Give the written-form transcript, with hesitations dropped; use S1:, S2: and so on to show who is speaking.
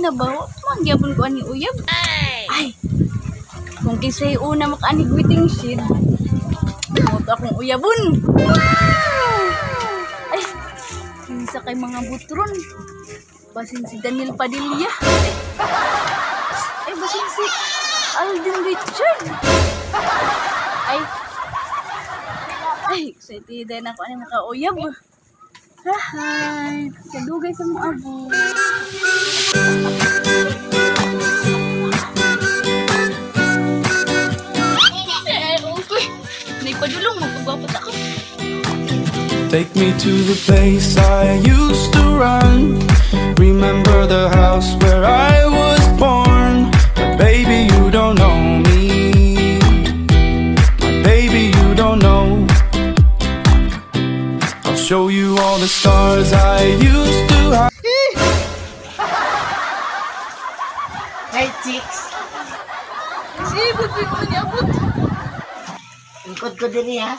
S1: Na ba? Wa pa man gyapon ko ani uyab. Ay. Kung kinsay una makaanig waiting shed, mao to akong uyabon. Ay, kinsa kay mga butron? Basin si Daniel Padilla. Ay, ay, basin si Alden Richard. Ay, ay, excited din ako ani makauyab. Hi, kadugay sa mga abo. Ay, okay. Naipadulong mo, pagwapat ako.
S2: Take me to the place I used to run. Remember the house where I was born. But baby, you don't know me. My baby, you don't know. I'll show you all the stars I used to have.
S3: Hi, chicks.
S1: Si, buti ko niabot.
S3: Ikot ko din ha.